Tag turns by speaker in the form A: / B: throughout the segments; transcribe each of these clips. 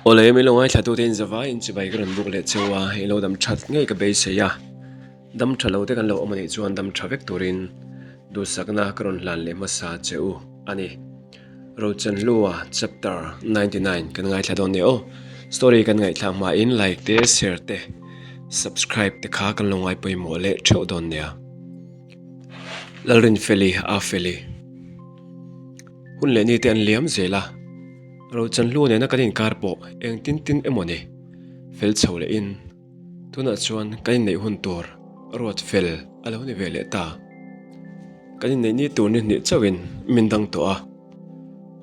A: Awle mi lo ngaithla tute in zavai in chibai ka rawn buk leh cheu a, i lo dam that ngei ka beisei a, dam tha lo te kan lo awm anih chuan dam tha vek turin duhsakna ka rawn hlan leh hmasa che u a ni. Rochanhlua chapter 99 kan ngaithla dawn nia aw, story kan ngaihthlak hmain like te share te subscribe te kha kan lo ngai pawimawh leh theuh dawn nia. Lalrinfeli a feli. Hun leh ni te an liam zel a, Rochanhlu nena kan inkar pawh eng tin tin emaw ni fel chho leh in tunah chuan kan inneih hun tur ruat fel a lo ni ve leh ta. Kan inneih ni tur ni hnih chauhin min dang tawh a,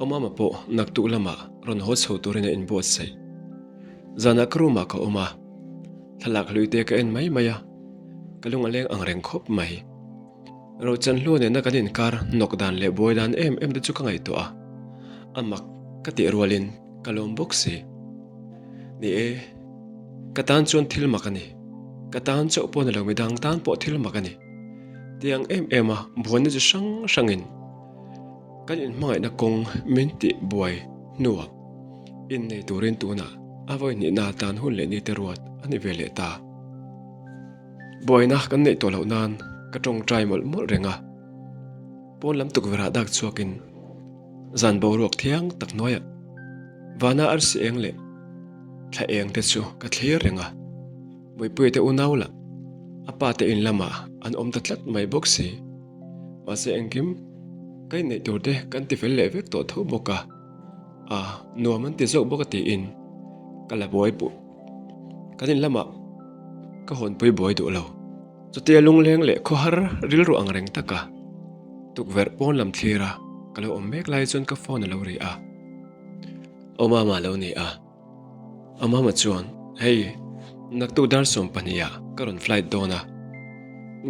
A: Awmama pawh naktuk lamah rawn haw chho turin a inbuatsaih. Zanah ka room ah ka awm a, thlalak hlui te ka en mai mai a, ka lung a leng ang reng khawp mai. Rochanhlu nena kan inkar nawk dan leh buai dan em em te chu ka ngaihtuah a, a mak ka tih rualin ka lawm bawk si. Ni e, ka tan chuan thil mak a ni. Ka tan chauh pawh ni lo midang tan pawh thil mak a ni. Tiang em em a buaina chi hrang hrangin kan inhmangaihna kawng min tih buai hnuah innei turin tunah a vawi hnihna tan hun leh nite ruat a ni ve leh ta. Buaina kan neih tawh loh nan ka tawngtai mawlh mawlh reng a, pawn lam tukverh ah dak chhuakin zan boruak thiang tak hnuaiah vana arsi eng leh thla eng te chu ka thlir reng a, Buipuia te unau lah a pa te in lamah an awm ta tlat mai bawk si. Mahse engkim ka inneih tur te kan ti fel leh vek tawh tho bawk a, a nuam an ti zawk bawk a tiin ka la buai pawh. Kan in lamah ka hawnpui buai duh lo. Chutia lungleng leh khawhar rilru ang reng taka tukverh pawn lam thlira ka lo awm mek lai chuan ka phone a lo ri a. Awmama a lo ni a. Awmama chuan, Hei, naktuk dar 12 ah ka rawn flight dawn a.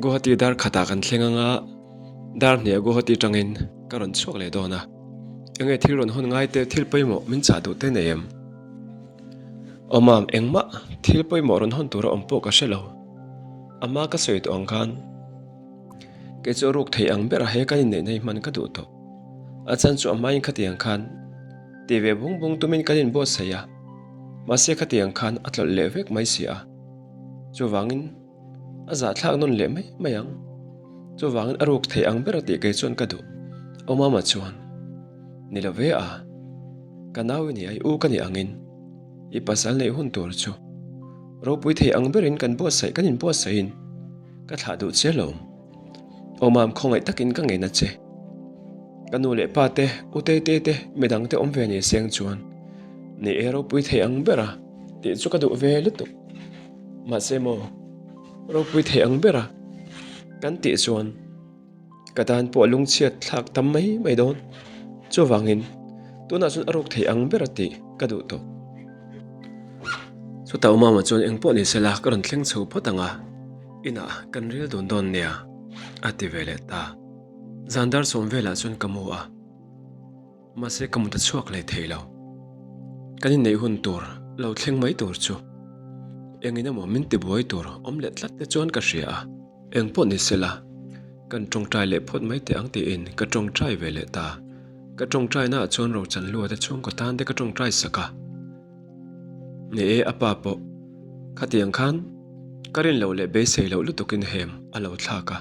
A: Guwahati dar khatah kan thleng anga dar hniah Guwahati tangin ka rawn chhuak leh dawn a. Enge thil rawn hawn ngai te thil pawimawh min chah duh te nei em? Awmam engmah thil pawimawh rawn hawn tura awm pawh ka hre lo. Ama ka sawi tawh ang khan kei chu ruk thei ang ber a he kan inneih na hi hman ka duh tawh. A chan chu a hmain khatiang khan ti ve bung bung tumin kan inbuatsaih a, mahse khatiang khan a tlawlh leh vek mai si a. Chuvangin a zahthlak nawn leh mai mai ang. Chuvangin a ruk thei ang ber a tih kei chuan ka duh. Awmama chuan. Ni lo ve a, ka nau i ni a, i u ka nih angin i pasal neih hun tur chu ropui thei ang berin kan buatsaih kan inbuatsaihin ka thlah duh che lo. Aw mam khawngaih takin ka ngeina che. Ka nu leh pa te, u te te te, midang te awm ve ni seng chuan ni e ropui thei ang bera tih chu ka duh ve lutuk. Mahse maw ropui thei ang bera kan tih chuan Ka tan pawh lungchhiat thlak tam mai mai dawn. Chuvangin tunah chuan a ruk thei ang ber a tih ka duh tawh. Chutah Umama chuan eng pawh ni sela ka rawn thleng chho phawt ang a, inah kan ril dun dawn nia a ti ve leh ta. Zan dar sawm velah chuan ka mu a. Mahse ka mut a chhuak leh thei lo. Kan inneih hun tur lo thleng mai tur chu engin emaw min tibuai tur awm leh tlat te chuan ka hria a, eng pawh ni sela kan tawngtai leh phawt mai teh ang tiin ka tawngtai ve leh ta. Ka tawngtaina ah chuan Rochanhlua te chhungkaw tan te ka tawngtai sak a. Ni e a pa pawh khatiang khan ka rin loh leh beisei loh lutukin hem a lo thlak a.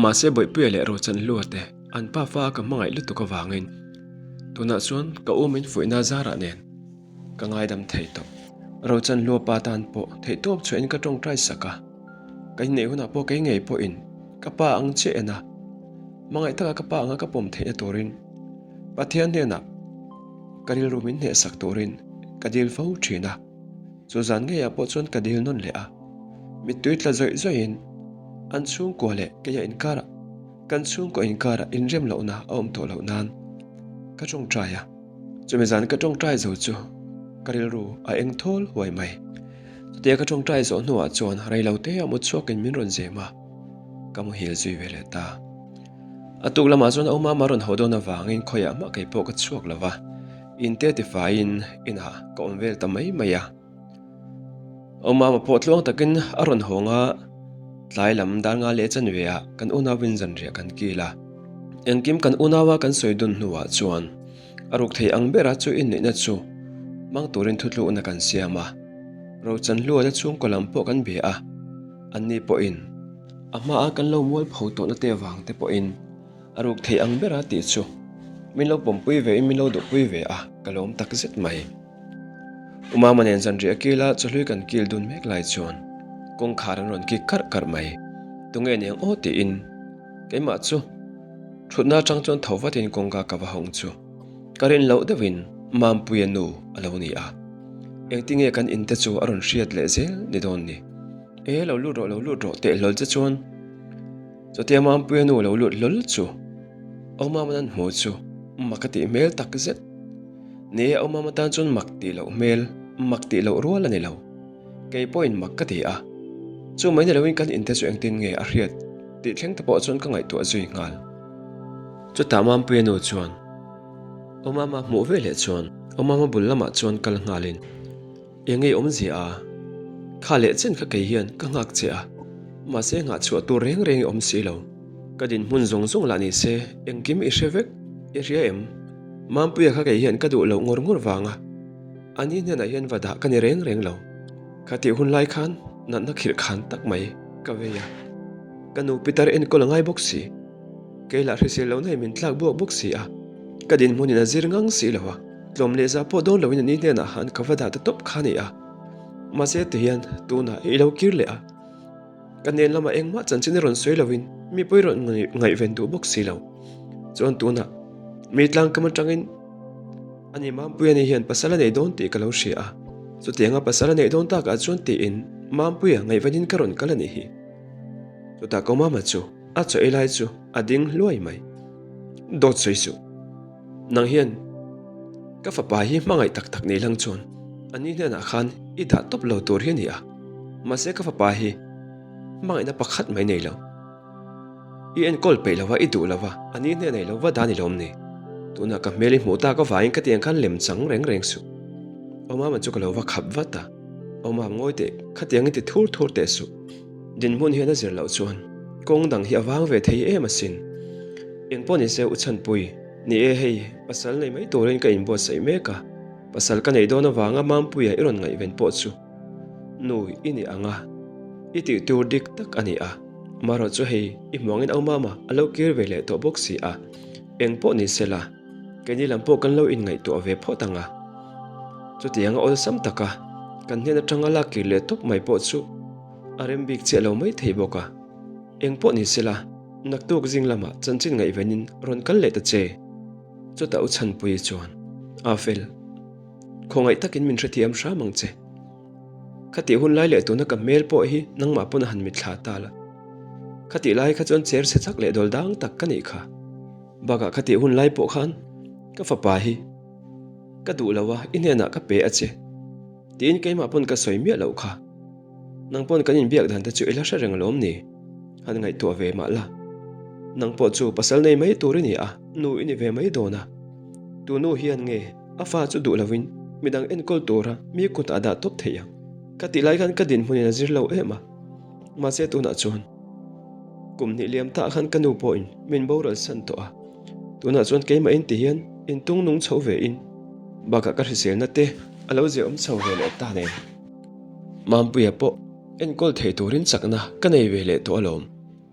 A: Mahse Bawihpuia leh Rochanhlua te An pa fa ka hmangaih lutuk avangin tunah chuan ka u min fuihna zarah nen ka ngaidam thei tawh. Rochanhlua pa tan pawh theihtawp chhuahin ka tawngtai sak a, ka inneih hunah pawh kei ngei pawhin ka pa ang chiah en a, hmangaih taka ka pa anga ka pawm theihna turin Pathian hnenah ka rilru min hnehsak turin ka dil fo thin a. Chu zan ngeiah pawh chuan ka dil nawn leh a, mittui tla zawih zawihin an chhungkua leh keia inkarah Kan chhungkaw inkarah inrem lohna a awm tawh loh nan ka tawngtai a, chumi zan ka tawngtai zo chu ka rilru a eng thawl huai mai. Chutia ka tawngtai zawh hnuah chuan reilote a mut chhuakin min rawn zem a, ka muhil zui ve leh ta. A tuk lamah chuan a awmam a rawn haw dawn avangin khawiah mah kei pawh ka chhuak lo va, inte tifaiin inah ka awm vel ta mai mai a. Awmama pawh tluang takin a rawn hawng a, tlai lam dar nga leh chanve ah kan unauin zanriah kan kil a. Engkim kan unaua kan sawi dun hnuah chuan a ruk thei ang bera chu inneihna chu Hmang turin thutlukna kan siam a, Rochanhlua te chhungkaw lam pawh kan bia a, anni pawhin a hmaa kan lo mualpho tawhna te avang te pawhin a ruk thei ang bera tih chu min lo pawmpui ve in min lo duhpui ve a, ka lawm tak zet mai. Umama nen zanriah kila chawhlui kan kil dun mek lai chuan kawngkhar an rawn kik karh karh mai. Tunge niang aw tiin keimah chu thutna atang chuan tho vatin kawngka ka va hawng chu ka rin loh deuhin Mampuia nu a lo ni a. Engtinge kan in te chu a rawn hriat leh zel ni dawn ni. E lo lut rawh lo lut rawh teh hlawl che chuan chutia Mampuia nu lo lut hlawl chu Awmama'n an hmu chu mak a tih hmel tak zet. Ni e, Awmama tan chuan mak tih loh hmel, mak tih loh rual a ni lo. Kei pawhin mak ka ti a. Chu mai ni loin kan inte chu engtin nge a hriat tih thleng te pawh chuan ka ngaihtuah zui nghal. Chutah Mampuia nu chuan Awmama hmuh veleh chuan Awmama bul lamah chuan kal nghalin, Eng ei awmzia a? Kha leh chen kha kei hian ka nghak che a, mahse nghah chhuah tur reng reng i awm si lo. Ka dinhmun zawng zawng lah ni se engkim i hre vek, i hria em? Mampuia kha kei hian ka duh loh ngawr ngawr vang a, ani hnenah hian va dah ka ni reng reng lo. Kha tih hun lai khan natna khirh khan tak mai ka vei a, ka nu pitar enkawl a ngai bawk si. Kei lah hrisel lohna hi min tlak buak bawk si a, ka dinhmunin a zir ngang si lo a, tlawm leh zah pawh dawn loin ani hnenah han ka va dah ta tawp kha a ni a. Mahse tihian tunah i lo kir leh a, ka hnen lamah engmah chanchin i rawn sawi loin mi pawi rawn ngaihven duh bawk si lo. Chuan tunah mi tlangkam atangin ani Mampuia ni hian pasal a nei dawn tih ka lo hria a, chutianga pasal a neih dawn takah chuan tiin Mampuia ngaihvenin ka rawn kal a nih hi. Chutah ko Mama chu a chaw ei lai chu a ding hluai mai. Dawt sawi suh. Nang hian ka fapa hi hmangaih tak tak nei lang chuan a ni hnenah khan i dah tawp lo tur hi a ni a. Mahse ka fapa hi hmangaihna pakhat mai nei lo. I enkawl peih lo va, i duh lo va, a ni hnenah i lo va dah ni lawm ni? Tunah ka hmel i hmuh tak avangin ka tiang khan lem chang reng reng suh. Awmama chu ka lo va khap vat a. Awmam ngawi teh, khatiang i ti thur thur teh suh. Dinhmun hian a zir loh chuan kawng dang hi a vang ve thei em asin. Engpawh ni se u Chhanpui, ni e hei, pasal nei mai turin ka inbuatsaih mek a, pasal ka neih dawn avanga Mampuia i rawn ngaihven pawh chu nu i ni ang a, i tih tur dik tak a ni a, marawh chu hei i hmuangin au Mama a lo kir ve leh tawh bawk si a, engpawh ni se la, keini lam pawh kan lo inngaihtuah ve phawt ang a. Chutianga awlsam taka kan hnen atanga lak kir leh tawp mai pawh chu a rem bik chiah lo mai thei bawk a. Eng pawh ni sela, naktuk zing lamah chanchin ngaihvenin rawn kal leh ta che. Chutah u Chhanpuii chuan, A fel, khawngaih takin min hrethiam hram ang che. Khatih hun lai leh tuna ka hmel pawh hi nangmah pawn a han mitthla ta la. Khatih lai kha chuan cher chhe chak leh dawl dang tak ka nih kha. Bakah khatih hun lai pawh khan ka fapa hi ka duh lo a, i hnenah ka pe a che. Tiin keimah pawn ka sawi miah loh kha. Nang pawn kan inbiak dan te chu i la hre reng alawm ni? Han ngaihtuah ve mah la. Nang pawh chu pasal nei mai tur i ni a, nu i ni ve mai dawn a. Tu nu hian nge a fa chu duh lovin midang enkawl tura mi kutah a dah tawp theih ang? Ka tih lai khan ka dinhmunin a zir lo em a. Mahse tunah chuan kum hnih liam tah khan ka nu pawhin min boral san tawh a. Tunah chuan keimah in ti hian intung nung chho ve in bakah ka hriselna te a lo ziaawm chho ve leh ta nen. Mampuia pawh enkawl thei turin chakna ka nei ve leh tawh alawm.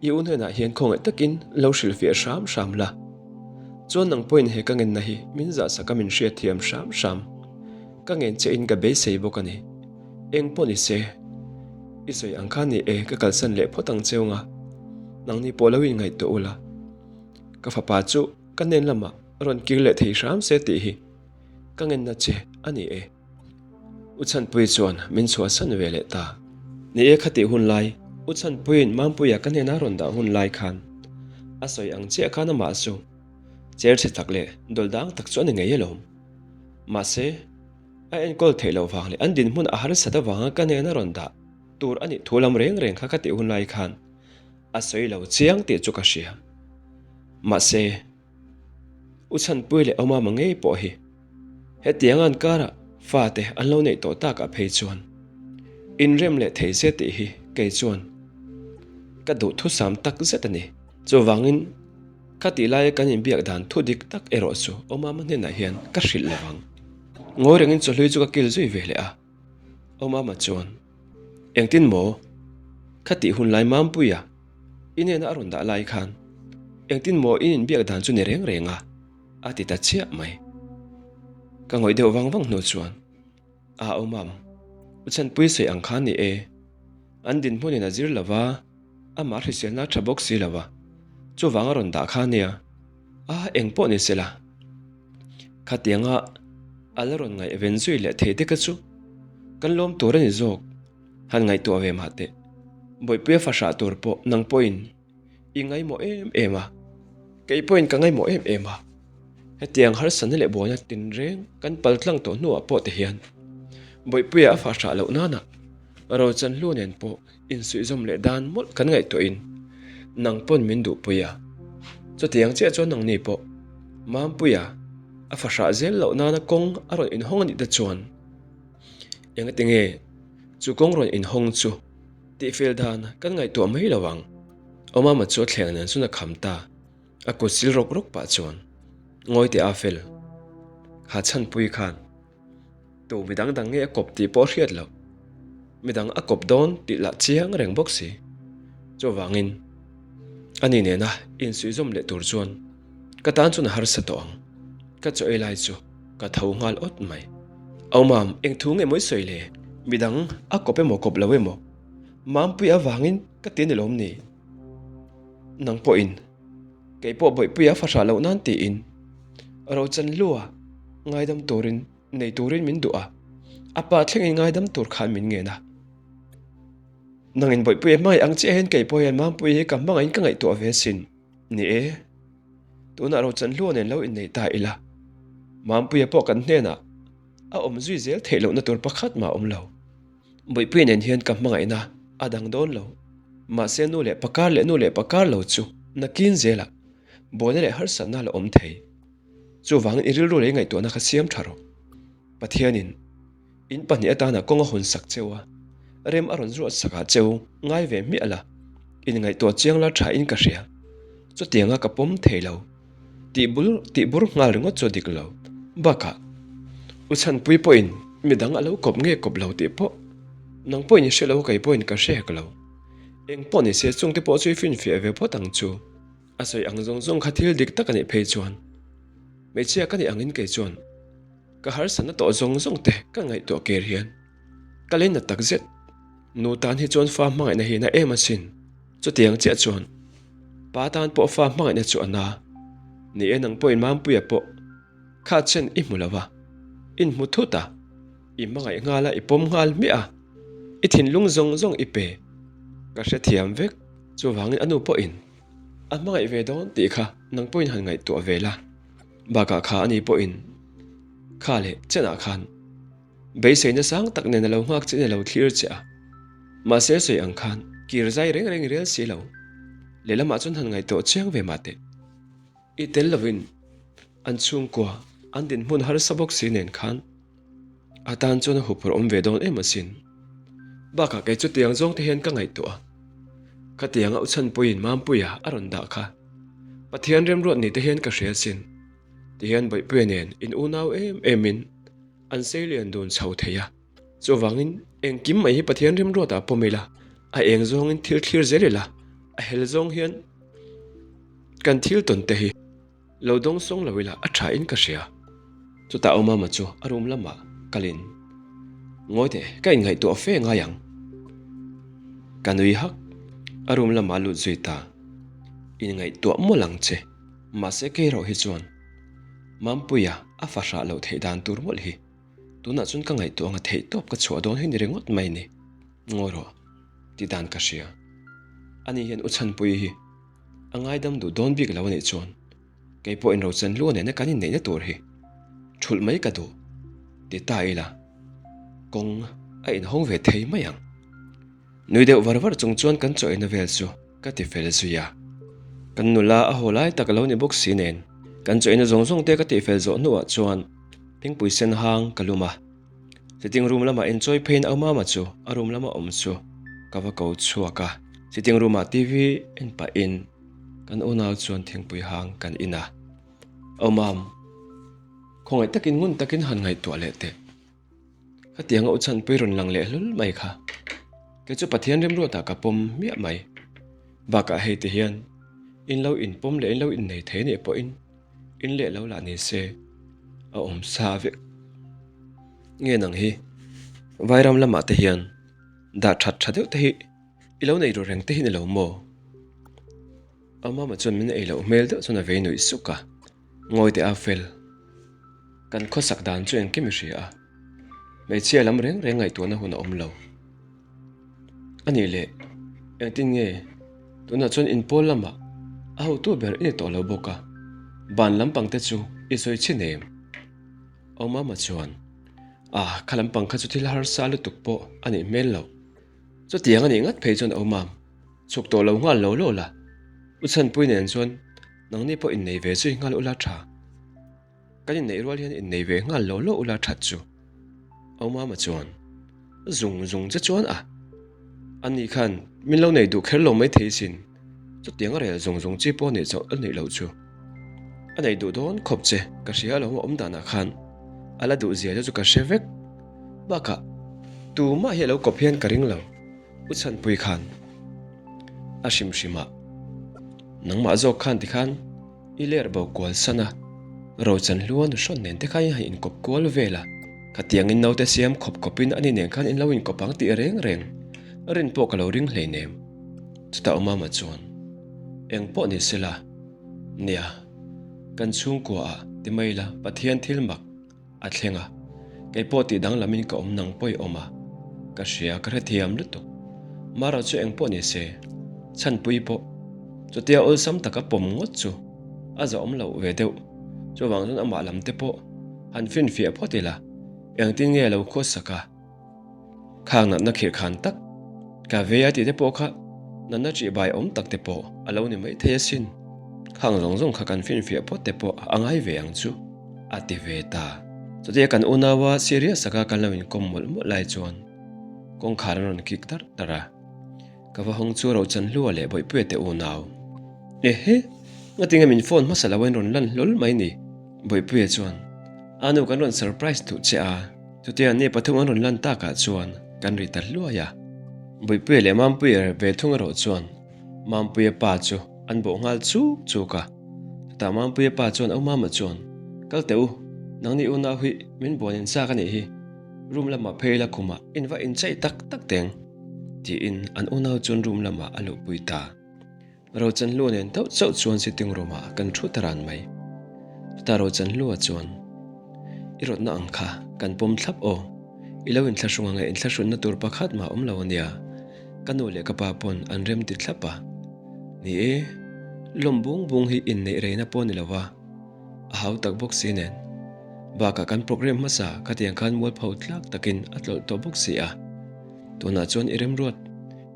A: I u hnenah hian khawngaih takin lo hrilhfiah hram hram la. Chuan nang pawhin he ka ngenna hi min zahsak a min hriatthiam hram hram. Ka ngen che in ka beisei bawk a ni. Eng pawh ni se, i sawi ang kha ni e ka kalsan leh phawt ang cheu nga. Nangni pawh lo inngaihtuah ula. Ka fapa chu ka hnen lamah rawn kir leh thei hram se tih hi ka ngenna che a ni e. U Chhanpui chuan min chhuahsan ve leh ta. Ni e khatih hun lai, U Chhanpuiin Mampuia ka hnena rawn dah hun lai khan a sawi ang chiah khan amah chu cher chhe tak leh dawl dang tak chu a ni ngei alawm. Mahse, a enkawl theih loh vang leh an dinhmun a harsat avanga ka hnena rawn dah tur a nih thu lam reng reng kha khatih hun lai khan a sawi lo chiang tih chu ka hria. Mahse, U Chhanpui leh Awmama ngei pawh hi hetiang an karah fate an lo neih tawh takah phei chuan inrem leh thei se tih hi kei chuan ka duhthusam tak zet a ni. Chuvangin khatih laia kan inbiak dan thu dik tak erawh chu Awmama hnenah hian ka hrilh lo ang. Ngawi rengin chawhlui chu ka kil zui ve leh a. Awmama chuan, Engtin maw? Khatih hun lai Mampuia i nena a rawn dah lai khan engtin maw in inbiak dan chu ni reng reng a? a ti ta chiah mai. Ka ngawih deuh vang vang hnu chuan, A Awmam, u Chhanpui sawi ang khan ni e. An dinhmunin a zir lo va, amah hriselna a tha bawk si lo va, chuvang a rawn dah kha nia. A, eng pawh ni sela. Khatianga a la rawn ngaihven zui leh thei te kha chu kan lawm tur a ni zawk. Han ngaihtuah ve mah teh. Bawihpuia fahrah tur pawh nang pawhin i ngaimawh em em a, kei pawhin ka ngaimawh em em a. Hetiang harsatna leh buaina tinreng kan pal tlang tawh hnuah pawh te hian Bawihpuia a fahrah loh nana Rochanhlu nen pawh insuihzawm leh dan mawlh kan ngaihtuahin nang pawn min duhpui a. Chutiang chiah chuan nangni pawh Mampuia a fahrah zel loh nana kawng a rawn inhawng a nih te chuan engati nge chu kawng rawn inhawng chu tihfel dan kan ngaihtuah mai lo ang. Awmama chu a thleng nen chuan a kham ta. A kut sil rawk rawk pah chuan ngawi teh a fel. Kha chhanpui khan tu midang dang nge a kawp tih pawh a hriat loh. Midang a kawp dawn tih lah chiang reng bawk si. Chuvangin ani nena insuihzawm leh tur chuan ka tan chuan a harsa tawh ang. Ka chaw ei lai chu ka tho nghal awt mai. Aumam, eng thu nge mawi sawi le? Midang a kawp emaw kawp lo emaw Mampui avangin ka ti a ni lawm ni? Nang pawhin kei pawh Bawihpuia fahrah loh nan tiin Rochanhlua ngaidam turin nei turin min duh a, a pa thlengin ngaidam tur khan min ngen a. Nangin Bawihpuia hmangaih ang chiah hian kei pawh hian Mampuia hi ka hmangaihin ka ngaihtuah ve asin. Ni e, tunah Rochanhlua nen lo innei ta ila, Mampuia pawh kan hnenah a awm zui zel theih lohna tur pakhat mah a awm lo. Bawihpuia nen hian ka hmangaihna a dang dawn lo. Mahse nu leh pakar leh nu leh pakar lo chu nakin zelah buaina leh harsatna la awm thei. Chuvangin i rilru leh i ngaihtuahna kha siam tha rawh. Pathianin in pahnih atana kawng a hawn sak cheu a, rem a rawn ruat sakah cheu ngai ve hmiah la, inngaihtuah chiang la tha in ka hria. Chutianga ka pawm thei lo. Tih bul tih bur nghal ringawt chu a dik lo. Bakah, U Chhanpui pawhin midang a lo kawp nge kawp lo tih pawh nang pawhin i hre lo kei pawhin ka hre hek lo. Eng pawh ni se chungte pawh chu i finfiah ve phawt ang chu. A sawi ang zawng zawng kha thil dik tak a nih phei chuan hmeichhia ka nih angin kei chuan ka harsatna tawh zawng zawng te ka ngaihtuah kir hian ka lei na tak zet. Nu tan hi chuan fa hmangaihna hi na em asin. Chutiang chiah chuan pa tan pawh fa hmangaihna chu a na. Ni e nang pawhin Mampuia pawh kha chen i hmu lo va, in hmu thut a, i hmangaih nghal a, i pawm nghal hmiah a, i thinlung zawng zawng i pe. Ka hrethiam vek, chuvangin a nu pawhin a hmangaih ve dawn tih kha nang pawhin han ngaihtuah ve la. Bakah kha ani pawhin kha leh chenah khan Beiseina sang tak nen a lo nghak che in a lo thlir che a, mahse sawi ang khan kir zai reng reng i rel si lo. Lehlamah chuan han ngaihtuah chiang ve mah teh. I tel lovin an chhungkua an dinhmun harsa bawk si nen khan a tan chuan a huphurh awm ve dawn em asin. Bakah kei chutiang zawng te hian ka ngaihtuah a, khatianga u Chhanpuiin Mampuia a rawn dah kha Pathian remruat ni te hian ka hria asin. Tihian Bawihpuia nen in unau em em in An sei lian dun chho thei a, chuvangin engkim mai hi Pathian remruatah pawm ila, a eng zawngin thil thlir zel ila, a hel zawng hian kan thil tawn te hi lo dawng sawng lo ila a tha in ka hria. Chutah Awmama chu a room lamah kalin, Ngawi teh, ka inngaihtuah fe ngai ang. Ka nui hak, a room lamah a lut zui ta. Inngaihtuah mawlh ang che, mahse kei erawh hi chuan Mampuia a fahrah loh theih dan tur mawlh hi tunah chuan ka ngaihtuah anga theih tawp ka chhuah dawn hi ni ringawt mai ni. Ngawi rawh, ti dan ka hria. Ani hian U Chhanpuii hi a ngaidam duh dawn bik lo anih chuan kei pawh inrochan lu nena kan inneihna tur hi thulh mai ka duh ti ta ila kawng a inhawng ve thei mai ang. Nui deuh var var chung chuan kan chaw eina vel chu ka ti fel zui a. Kan nula a haw lai tak a lo ni bawk si nen, kan chaw eina zawng zawng te ka tih fel zawh hnuah chuan thingpui sen hang ka lum a. Sitting room lamah enchawi pheiin au mama chu a room lama awm chu ka va ko chhuak a. Sitting room ah TV en pahin kan unau chuan thingpui hang kan in a. Au mam! Khawngaih takin ngun takin han ngaihtuah leh teh. Khatianga u chhanpui rawn lang leh hlul mai kha. Kei chu Pathian remruatah ka pawm miah mai. Bakah hei ti hian in lo inpawm leh in lo innei thei anih pawhin in leh lo lah ni se a awm sa vek. Nge nang hi Vairam lamah te hian dah that tha deuh te hi i lo nei ru reng te hi ni lo maw? A mama chuan min ei loh hmel deuh chuan a vei nuih suk a. Ngawi teh a fel. Kan khawsak dan chu engkim i hria a. Hmeichhia lam reng reng ngaihtuahna hun a awm lo. A nih leh, engtin nge tunah chuan inpawl lamah a hotu ber i ni tawh lo bawk a, ban lampang te chu i sawi chhin em? Awmama chuan, Ah, kha lampang kha chu thil harsa lutuk pawh a nih hmel loh. Chutiang a nih ngat phei chuan Awmam, chhuk tawh lo nghal lo lo la. U Chhanpui nen chuan nangni pawh innei ve zui nghal ula tha. Kan inneih rual hian innei ve nghal lo lo ula that chu. Awmama chuan zung zung che chuan a, ani khan min lo nei duh kher lo mai thei sin, chutiang a rel zung zung chi pawh neih chauh a neih loh chu. A nei duh dawn khawp che ka hria alawm a awm danah khan a la duh zia te chu ka hre vek. Bakah tumah hi a lo kawp hian ka ring lo. U Chhanpui khan a hrim hrim a, nangmah zawk khan tikhan i ler bo kual san a, Rochan hlua nu hrawn nen te khan in han inkawp kual vel a, khatiangin naute siam khawp khawpin ani nen khan in lo inkawp ang tih reng reng rin pawh ka lo ring hleinem. Chutah Awmama chuan, Eng pawh ni sela, nia, kan chhungkua ah ti mai la Pathian thil mak A thleng a, kei pawh tih danglamin ka awm nang pawi awm a, ka hria ka hrethiam lutuk. Mara chu eng pawh ni se, chhanpui pawh chutia awlsam taka pawm ngawt chu a zahawm loh ve deuh. Chuvang chuan amah lam te pawh han finfiah phawt ila, engtin nge a lo khawsak a? Khang natna khirh khan tak, ka vei a tih te pawh kha natna ṭih bai awm tak te pawh a lo ni mai thei asin. Khang zawng zawng kha kan finfiah phawt te pawh a ngai ve ang chu, a ti ve ta. Chutia kan unaua serious taka kan lo inkawm mawlh mawlh lai chuan kawngkhar an rawn kik tarh tarh a. Ka va hawng chu Rochanhlua leh Bawihpuia te unau. Ehe! Ngatinge min phone hmasa lo in rawn lan hlawl mai ni? Bawihpuia chuan, A nu kan rawn surprise duh che a. Chutia ni pathum an rawn lan takah chuan kan ri ta hluai a. Bawihpuia leh Mampuia ve thung erawh chuan Mampuia pa chu an bawh nghal chuk chuk a. Chutah Mampuia pa chuan Au Mama chuan, Kal teh u, nangni unau hi min buan in chak a nih hi. Room lamah phei ila khumah in va inchei tak tak teng, tiin an unau chuan room lamah a luhpui ta. Rochanhlua nen tauh chauh chuan sitting room ah kan thu ta ran mai. Chutah Rochanhlua chuan, I rawtna ang kha kan pawm thlap aw. I lo inthlahrung ang e, inthlahrunna tur pakhat mah awm lo ania. Ka nu leh ka pa pawn an rem ti thlap a. Ni e, lawm bung bung hi inneih reina pawh ni lo va, a hau tak bawk si nen. Bakah kan program hmasa khatiang khan mualpho tlak takin a tlawlh tawh bawk si a. Tunah chuan i remruat,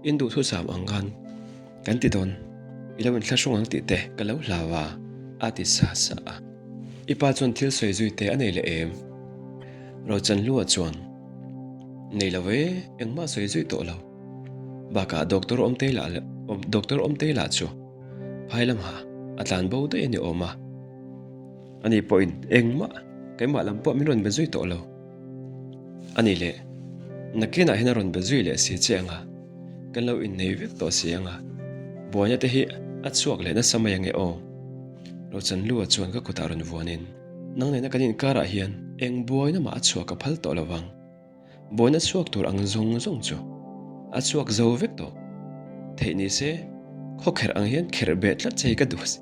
A: in duhthusam ang khan. Kan ti dawn, i lo inthlahrung ang tih te ka lo hlau a, a ti sa sa a. I pa chuan thil sawi zui te a nei leh em? Rochanhlua chuan, Nei lo e, engmah sawi zui tawh lo. Bakah doctor Awmtei lah doctor Awmtei lah chu phai lamah a tlan bo daih a ni awm a. Ani pawhin engmah keimah lam pawh min rawn be zui tawh lo. A ni leh, nakinah hian a rawn be zui leh si che ang a, kan lo innei vek tawh si ang a, buaina te hi a chhuak leh nasa mai ange aw. Rochanlua chuan ka kutah rawn vuanin, Nang nena kan inkarah hian eng buaina mah a chhuak a phal tawh lo vang. Buaina chhuak tur ang zawng zawng chu a chhuak zo vek tawh. Theih ni se, khawkherh ang hian kherh beh tlat che hi ka duh a si.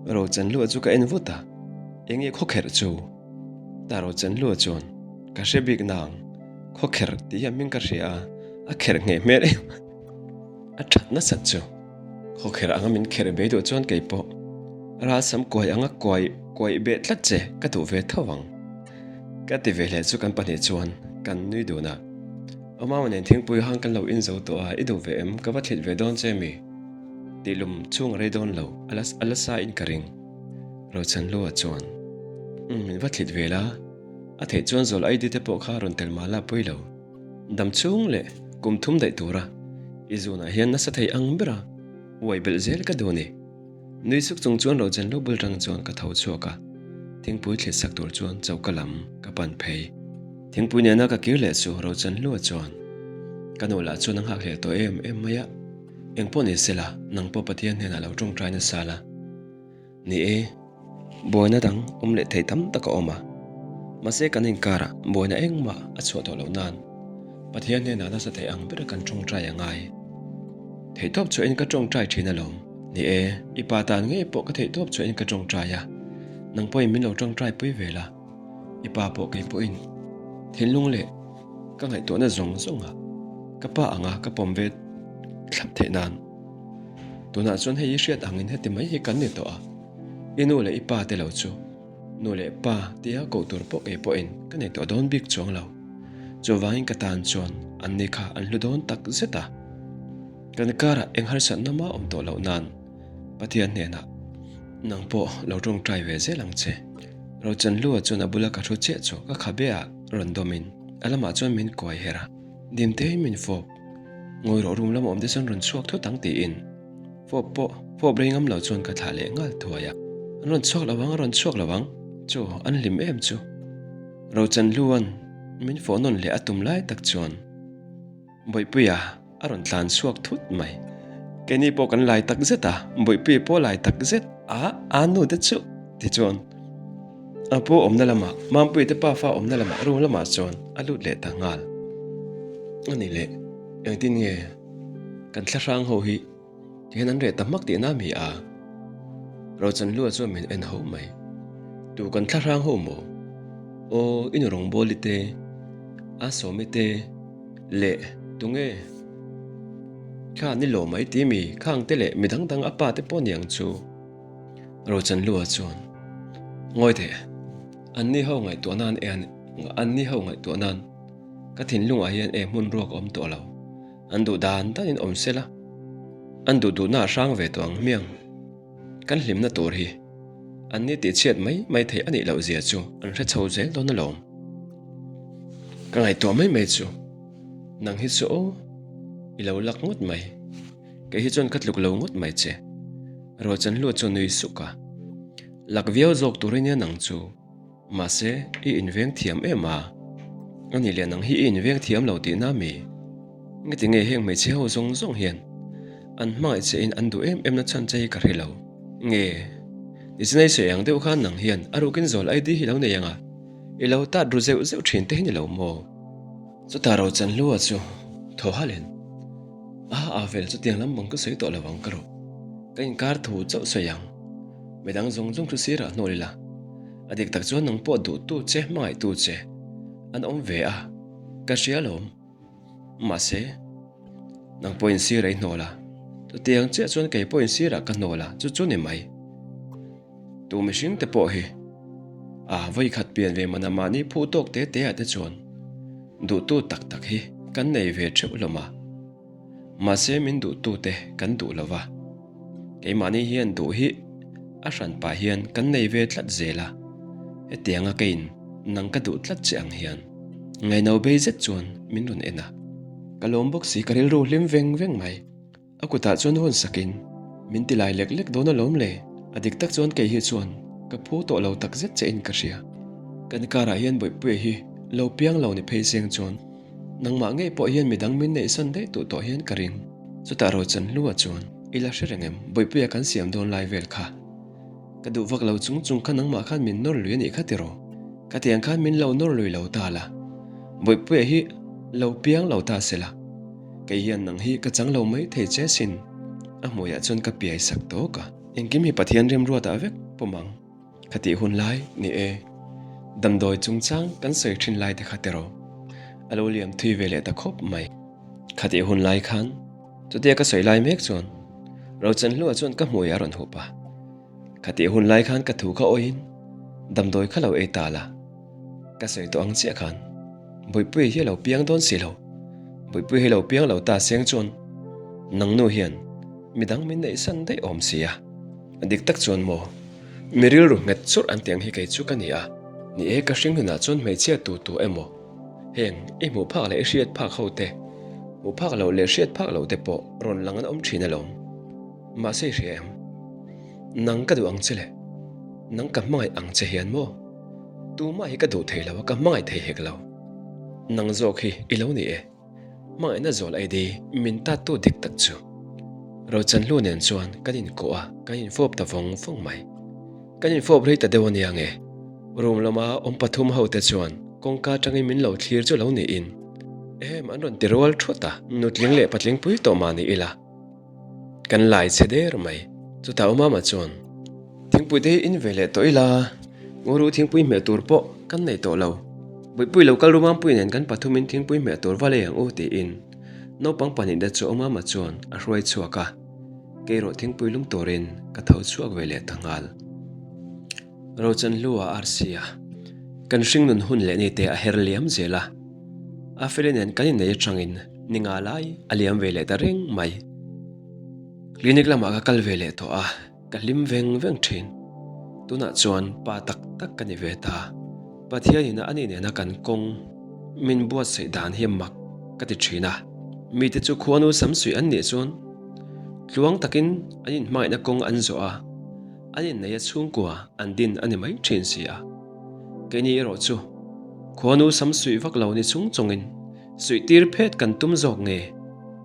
A: Rochanlua chu ka en vut a, Enge khawkherh chu? Ta Rochanhlua chuan, Ka hre bik nang, khaw kherh tih hian hming ka hria a, a kherh ngheh hmel em a, a that nasat chu. Khaw kherh anga min kherh ve duh chuan kei pawh ralsam kuai anga kuai kuaih beh tlat che ka duh ve tho ang. Ka ti ve hle chu kan pahnih chuan kan nui dun a. Awmama nen thingpui hang kan lo in zo tawh a, i duh ve em? Ka va thlit ve dawn che mi? Tih lum chhung a rei dawn lo, a la a la sa in ka ring. Rochanhlua chuan, Umm, min va thlit ve la, a theih chuan zawl ID te pawh kha rawn tel mahla pawi lo. Dam chhung leh kum thum daih tura i zunah hian nasa thei ang bera uai belh zel ka duh a ni. Nui suk chung chuan Rochanhlu bul rang chuan ka tho chhuak a. Thingpui thlit sak tur chuan choka lam ka pan phei. Thingpui nena ka kir leh chu Rochanhlua chuan ka nu lah chuan a nghak hlel tawh em em mai a, Engpawh ni sela, nang pawh Pathian hnenah lo tawngtai nasa la. Ni e, buaina dang awm leh thei tam tak a awm a, mahse kan inkarah buaina engmah a chhuah tawh loh nan Pathian hnenah nasa thei ang ber kan tawngtai a ngai. Theihtawp chhuahin ka tawngtai thin alawm. Ni e, i pa tan ngei pawh ka theihtawp chhuahin ka tawngtai a, nang pawhin min lo tawngtai pui ve la. I pa pawh kei pawhin thinlung leh ka ngaihtuahna zawng zawng a ka pa anga ka pawm ve thlap theih nan. Tunah chuan hei i hriat angin heti mai hi kan ni tawh a, i nu leh i pa te lo chu nu leh pa tia koh tur pawh kei pawhin ka nei tawh dawn bik chuang lo. Chuvangin ka tan chuan an ni kha an hlu dawn tak zet a. Kan karah eng harsatna mah awm tawh loh nan Pathian hnenah nang pawh lo tawngtai ve zel ang che. Rochanhlua chuan a bula ka thu chiah chu ka khabe ah rawn dawmin a lamah chuan min kuai her a, Dimtein min fawp. Ngawi rawh room lama awm te chuan rawn chhuak thut ang tiin fawp pawh fawp rei ngam lo chuan ka thlah leh nghal thuai a. An rawn chhuak lo ang, a rawn chhuak lo ang chu an hlim em chu. Rochanhlua'n min fawh nawn leh a tum lai tak chuan Bawihpuia a rawn tlan chhuak thut mai. Keini pawh kan lai tak zet a, Bawihpuia pawh lai tak zet a, a nu te chu tichuan a pu awmna lamah Mampuia te pafa awmna lamah room lamah chuan a lut leh ta nghal. A ni leh, engtin nge kan thlahrang ho hi Tihian an reh ta hmak tihna mi a? Rochanhlua chuan min en ho mai. Tu kan thlahrang ho maw? Aw, i nu rawngbawli te, a sawmi te leh tunge kha ni lo mai ti mi khang te leh mi dang dang a pa te pawh niang chu. Rochanhlua chuan, Ngawi teh, an ni ho ngaihtuah nan e an ni ho ngaihtuah nan ka thinlungah hian e hmun ruak a awm tawh lo. An duh dan danin awm se la, an duh duhna a hrang ve tawh ang hmiang. Kan hlimna tur hi an ni tihchhiat mai mai theih a nih loh zia chu an hre chho zel dawn alawm. Ka ngaihtuah mai mai chu nang hi chu aw, i lo lak ngawt mai, kei hi chuan ka tluk lo ngawt mai che. Ruachanhlua chu a nui suk a, Lak viau zawk tur ania nang chu. Mahse, i inveng thiam em a? A nih leh nang hi i inveng thiam lo tihna mi? Ngeti nge heng hmeichhe ho zawng zawng hian an hmangaih che in an duh em em na chhan che hi ka hre lo. Nge, nichinai sawi ang deuh khan nang hian a rukin zawl ID hi lo nei ang a, i lo tat ru zeuh zeuh thin te hi ni lo maw? Chutah Rochanhlua chu thaw halhin, A a vel chutiang lam bang ka sawi tawh lo ang ka rawh. Ka inkar thu chauh sawi ang. Midang zawng zawng chu sirah hnawl ila. A dik tak chuan nang pawh duhtu che, hmangaihtu che an awm ve a, ka hria alawm. Mahse, nang pawhin sir ei hnawl a, chutiang chiah chuan kei pawhin sirah ka hnawl a, chu chu ni mai. Tu mihring te pawh hi a vawikhat pian ve mana mahni phu tawk te te ah te chuan duhtu tak tak hi kan nei ve theuh hlawm a. Mahse min duhtute kan duh lo va, keimahni hian duh hi a hran pah hian kan nei ve tlat zel a, hetianga keiin nang ka duh tlat che ang hian ngaino bei zet chuan min rawn en a. Ka lawm bawk si ka rilru hlim veng veng mai. A kutah chuan hawn sakin min ti lai lek lek dawn alawm le, a dik tak chuan kei hi chuan ka phu tawh lo tak zet che in ka hria. Kan karah hian Bawihpuia hi lo piang lo ni phei seng chuan Nangmah ngei pawh hian midang min neihsan daih duh tawh hian ka ring. Chutah Rochanhlua chuan, I la hre reng em? Bawihpuia kan siam dawn lai vel kha. Ka duh vak lo chung chung kha nangmah khan min nawr lui a nih kha tiraw? Ka tiang khan min lo nawr lui lo ta la. Bawihpuia hi lo piang lo ta se la. Kei hian nang hi ka chang lo mai thei che sin. A hmuiah chuan ka piai sak tawk a. Engkim hi Pathian remruatah vek pawm ang. Ka tih hun lai ni e. Damdawi chungchang kan sawi thin lai te kha tiraw? A lo liam thui ve leh ta khawp mai. Kha tih hun lai khan chutia ka sawi lai mek chuan Rochanhlua chuan ka hmui a rawn hup a. Kha tih hun lai khan ka thu kha awiin damdawi kha lo ei ta la. Ka sawi tawh ang chiah khan Bawihpuia hi a lo piang dawn si lo. Bawihpuia hi lo piang lo ta seng chuan nangnu hian midang min neihsan daih awm si a. A dik tak chuan maw? Mi rilru nghet churh an tih ang hi kei chu ka ni a. Ni e, ka hring hnunah chuan hmeichhia tu tu emaw, heng i hmuh phak leh i hriat phak ho te, hmuh phak loh leh hriat phak loh te pawh rawn lang an awm thin alawm. Mahse i hria em? Nang ka duh ang che le. Nang ka hmangaih ang che hian maw? Tumah hi ka duh thei lo a, ka hmangaih thei hek lo. Nang zawk hi i lo ni e. Hmangaihna zawl ID min tattu dik tak chu. Rochanhlu nen chuan kan inkuah a, kan infawp ta vawng vawng mai. Kan infawp rei ta deuh a nia nge? Room lama awm pathum ho te chuan kawngka atangin min lo thlir chu lo niin ehem an rawn ti rual thut a, nutling leh patling pui tawh mah ni ila kan lai chhe der mai. Chutah Umama chuan thingpui te hi in ve leh tawh ila, Nguru thingpui hmeh tur pawh kan nei tawh lo. Buipui lo kal Rumampui nen kan pathumin thingpui hmeh tur va lei ang u tiin naupang pahnihte chu Umama chuan a hruai chhuak a. Kei erawh thingpui lum turin ka tho chhuak ve leh ta nghal. Rochanhlua arsi a, kan hringnun hun leh ni te a her liam zel a. A feli nen kan innei atangin ni nga lai a liam ve leh ta reng mai. Clinic lamah ka kal ve leh tawh a, ka hlim veng veng thin. Tunah chuan pa tak tak ka ni ve ta. Pathianin a ni nena kan kawng min buatsaih dan hi mak ka ti thin a. Mite chu khuanu samsuih an nih chuan tluang takin an inhmangaihna kawng an zawh a, an inneia chhungkua an din a ni mai thin si a. Keini erawh chu khuanu samsuih vak lo ni chung chungin suih tir phet kan tum zawk nge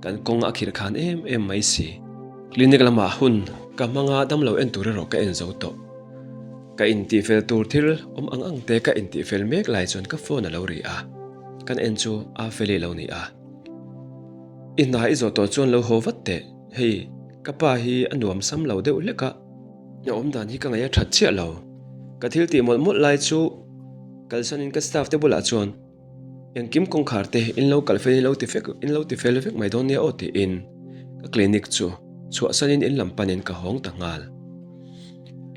A: kan kawng a khirh khan em em mai si. Clinic lamah hun ka hmanga damlo en tur erawh ka en zo tawh. Ka intihfel tur thil awm ang ang te ka intihfel mek lai chuan ka phone a lo ri a, kan en chu a feli lo ni a. I hna i zawh tawh chuan lo haw vat teh, hei ka pa hi a nuam sam lo deuh hlek a, a awm dan hi ka ngaih a that chiah lo. Ka thil tih mawlh mawlh lai chu kalsanin ka staff te bulah chuan, Engkim kawngkhar te in lo kalh fel in lo ti fek in lo ti fel vek mai dawn nia aw tiin ka clinic chu chhuahsanin in lam panin ka hawng ta nghal.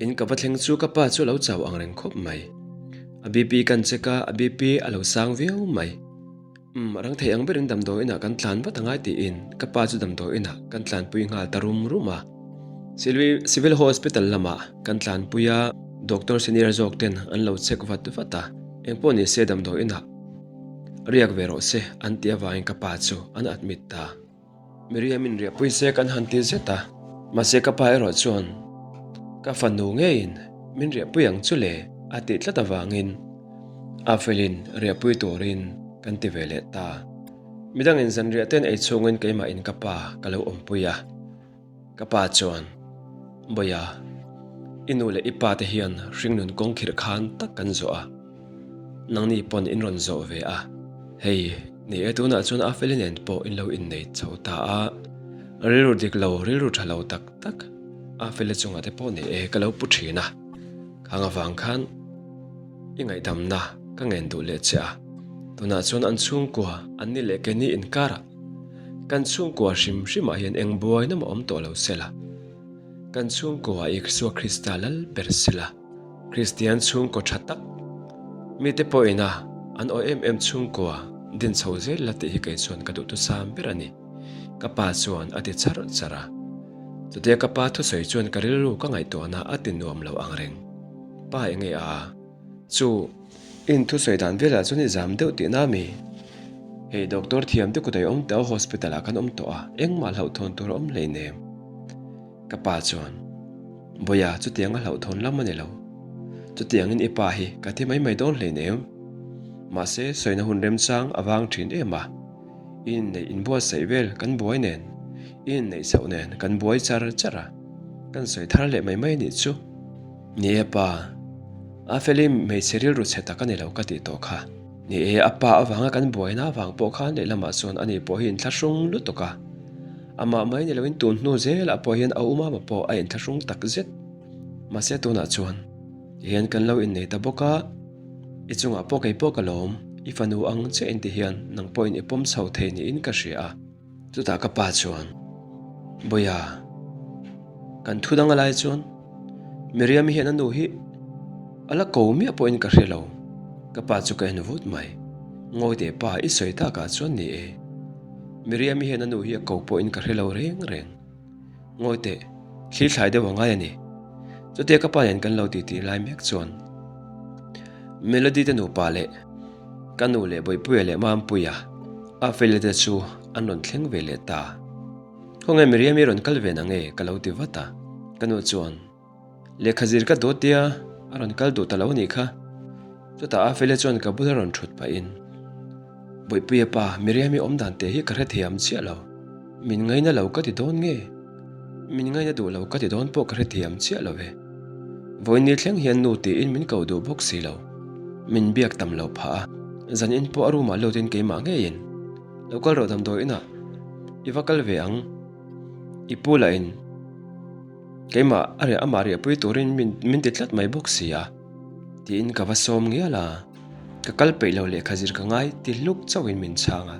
A: In ka va thleng chu ka pa chu a lo chau ang reng khawp mai. A BP kan check a, a BP a lo sang viau mai. Umm a rang thei ang berin damdawi inah kan tlan vat angai tiin ka pa chu damdawi inah kan tlanpui nghal ta rum rum a. Civil Hospital lamah kan tlanpui a, doctor senior zawk ten an lo check vat vat a. Engpawh ni se damdawi inah riak ve rawh se an tih avangin ka pa chu an admit ta. Miriam in riahpui se kan han ti zet a, mahse ka pa erawh chuan ka fanu ngeiin min riahpui ang chu le a tih tlat avangin a felin riahpui turin kan ti ve leh ta. Midangin zanriah ten ei chhungin keimahin ka pa ka lo awmpui a. Ka pa chuan, Bawia, i nu leh i pa te hian hringnun kawng khirh khan tak kan zawh a, nangni pawn in rawn zawh ve a, hei ni e tunah chuan a feli nen pawh in lo innei chho ta a, rilru dik lo, rilru tha lo tak tak a feli chungah te pawh ni e ka lo pu thin a, khang avang khan i ngaihdamna ka ngen duh leh che a, tunah chuan an chhungkua an ni leh keini inkarah Kan chhungkua hrim hrimah hian eng buaina mah awm tawh lo sela, kan chhungkua Isua Krista lal ber sela, Kristian chhungkaw tha tak mite pawhina an aw em em chhungkua din chho zel la tih hi kei chuan ka duhthusam ber a ni, ka pa chuan a ti char char a. Chutia ka pa thusawi chuan ka rilru ka ngaihtuahna a ti nuam lo ang reng. Pa enge a? Chu. In thusawi dan velah chuan i zam deuh tihna ami? Hei doctor thiam te kut a i awm tawh a hospital ah kan awm tawh a, engmah hlauhthawn tur a awm hleinem. Ka pa chuan, Bawia chutiang a hlauhthawn lam a ni lo. Chutiangin i pa hi ka thi mai mai dawn hleinem. Mahse sawina hun remchang a vang thin em a, i inneih inbuatsaih vel kan buai nen, i inneih chhoh nen kan buai char char a, kan sawi thar leh mai mai anih chu. Ni e pa, a feli hmeichhe rilru chhe tak a ni lo ka tih tawh kha. Ni e, a pa avanga kan buaina avang pawh khan lehlamah chuan ani pawh hi inthlahrung lutuk a. Amah mai ni loin tun hnu zelah pawh hian a umama pawh a inthlahrung tak zet. Mahse tunah chuan tihian kan lo innei ta bawk a, i chungah pawh kei pawh ka lawm, i fanu ang chiah in tihian nang pawhin i pawm chho thei niin ka hria a. Chutah ka pa chuan, Bawia, kan thu dang a lai chuan Miriam-i hian a nu hi a la ko miah pawhin ka hre lo. Ka pa chu ka en vut mai. Ngawi teh pa, i sawi takah chuan ni e. Miriam-i hian a nu hi a ko pawhin ka hre lo reng reng. Ngawi teh, thli thlai deuh a ngai a ni. Chutia ka pa nen kan lo titi lai mek chuan Melody te nupa leh ka nu leh Bawihpuia leh Mampuia a feli te chu an rawn thleng ve leh ta. Khawnge Miriam-i rawn kal ve na nge ka lo ti vat a, ka nu chuan Lehkha zir ka dawt tia. A rawn kal duh ta lo a nih kha. Chutah Afele chuan ka bula rawn thut pahin, Bawihpuia pa, Miriami awm dan teh hi ka hrethiam chiah lo. Min ngaina lo ka ti dawn nge? Min ngaina duh lo ka ti dawn pawh ka hrethiam chiah lo ve. Vawiin thleng hian nu tiin min ko duh bawk si lo. Min biak tam lo phah a, zanin pawh a room ah lutin keimah ngeiin lo kal rawh damdawi inah i va kal ve ang. I pu lahin keimah a riah amah riahpui turin min ti tlat mai bawk si a tiin ka va sawm ngial a. Ka kal peih lo lehkha zir ka ngai ti hluk chauhin min chhang a.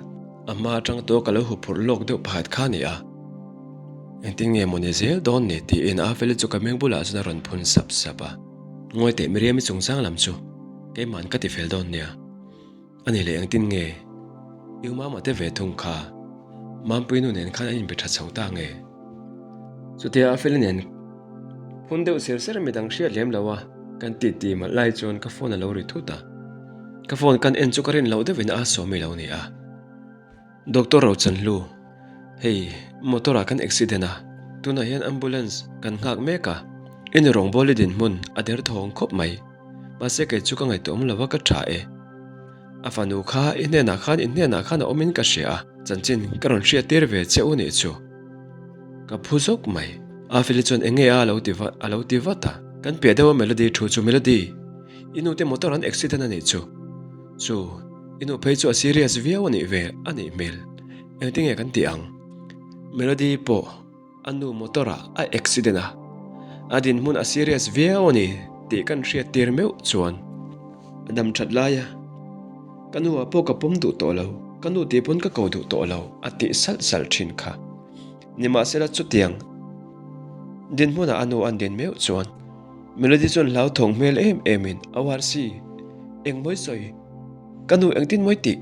A: A hma atang tawh ka lo huphurh lawk deuh pakhat kha a ni a. Engtin nge maw ni zel dawn ni tiin Afeli chu ka meng bulah chuan a rawn phun sap sap a. Ngawi teh Miriam-i chungchang lam chu keima'n ka ti fel dawn nia. A ni leh engtin nge I u Mama te ve thung kha Mampui nu nen khan an inbe tha chho ta nge? Chutia Afeli nen phun deuh ser ser midang hriat lem lo a kan ti ti malh lai chuan ka phone a lo ri thut a. Ka phone kan en chu ka rin loh deuhin a sawmi lo ni a. Doctor Rochanhlu, Hei, motor ah kan accident a, tunah hian ambulance kan nghak mek a, i nu rawngbawli dinhmun a derthawng khawp mai. Mahse kei chu ka ngaihtuah awm lo a ka tha e. A fanu kha i hnenah khan i hnenah khan a awmin ka hria a, chanchin ka rawn hriat tir ve che u nih chu. Ka phu zawk mai. Afeli chuan eng nge a lo ti a lo ti vat a. Kan piah deuh a Melody thu chu Melody, i nu te motor an accident a nih chu. Chu, i nu phei chu a serious viau a nih ve a nih hmel. Engtinge kan tih ang? Melody pawh. A nu motor ah a accident a, a dinhmun a serious viau a ni tih kan hriat tir meuh chuan a dam that lai a, ka nu ah pawh ka pawm duh tawh lo, ka nu tih pawn ka ko duh tawh lo a tih salh salh thin kha. Nimahsela chutiang dinhmunah a nu an din meuh chuan Melody chuan hlauthawng hmel em em in a uar si, engmawi sawi, ka nu engtin mawi tih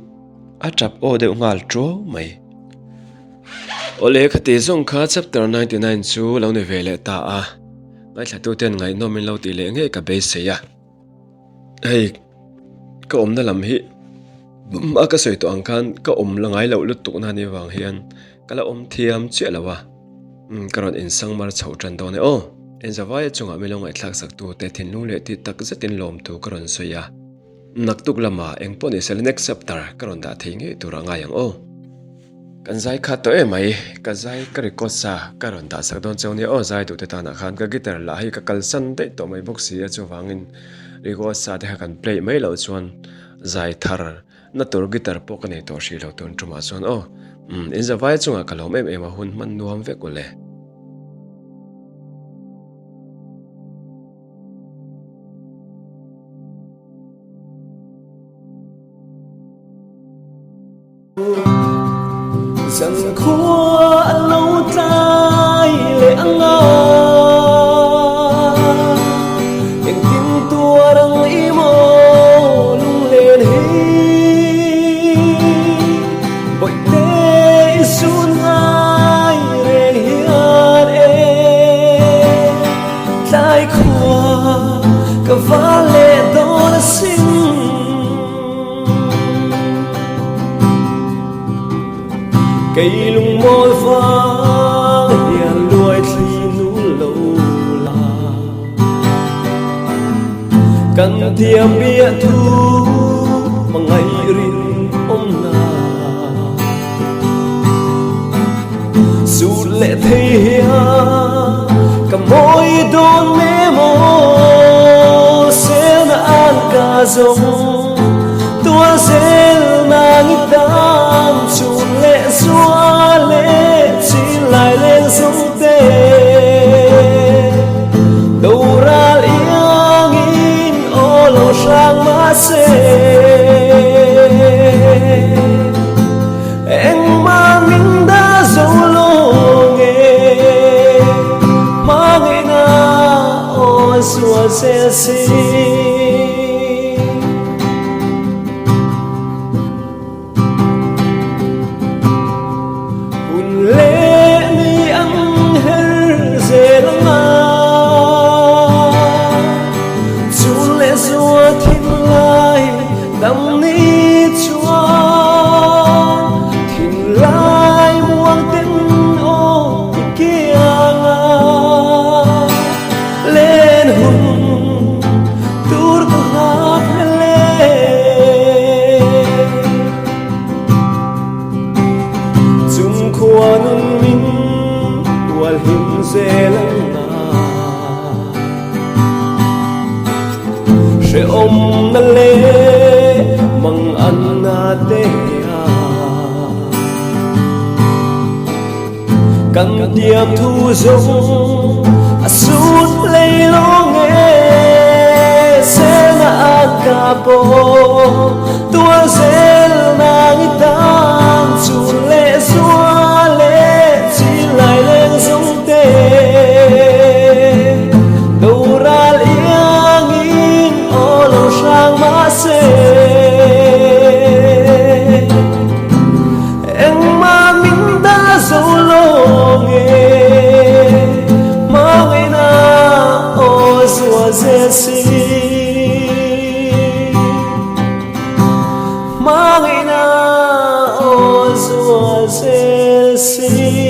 A: a tap aw deuh nghal tuau mai. Awle khati zawng kha chapter 99 chu lo ni ve leh ta a, ngaithlatuten ngaihnawm in lo tih leh ngei ka beisei a. Hei ka awmna lam hi a ka sawi tawh ang khan ka awm la ngai loh lutuk na ni vang hian ka la awm thiam chiah lo a, ka rawn insang mar chho tan dawn e aw. Enzavaia chungah mi lo ngaihthlak sak tute thinlung leh tih tak zetin lawmthu ka rawn sawi a. Naktuk lamah engpawh ni sela next chapter ka rawn dah thei ngei tur a ngai ang aw. Kan zai khat tawh em mai, ka zai ka record sa ka rawn dah sak dawn cheu nia aw zai duhte tanah khan ka guitar lah hi ka kalsan daih tawh mai bawk si a chuvangin record sa te kha kan play mai loh chuan zai thar na tur guitar pawh ka nei tawh hrih lo tun tumah chuan aw. Umm in zavai chungah ka lawm em em a hun hman nuam vek ule.
B: Zankhua a lo tlai leh ang a, engtin tuar ang i maw lunglen hi. Bawihte i sun ngai reng hian e, tlai khua ka va leh dawn asin. Kei lungmawl vang hian luai thli nu lo la, kan thiam bia thu hmangaih rin awm na. Sut leh thei hian ka mawi dawn me maw selna an ka zawng tual zel nang i tan chun leh zua leh chin lai leng zawng te doral iangin aw lo hrang mahse. Engmah min dah zo lo nge hmangaihna aw zual zel si. An na te a Kan tiam thu zawng a sut hlei lawng e Selna an ka pawh tuar zel nang i tan Chun leh zua leh chin lai leng zawng te Doral iangin aw lo hrang mahse Engmah min dah zo lo nge Hmangaihna aw zua zel si Hmangaihna aw zua zel si.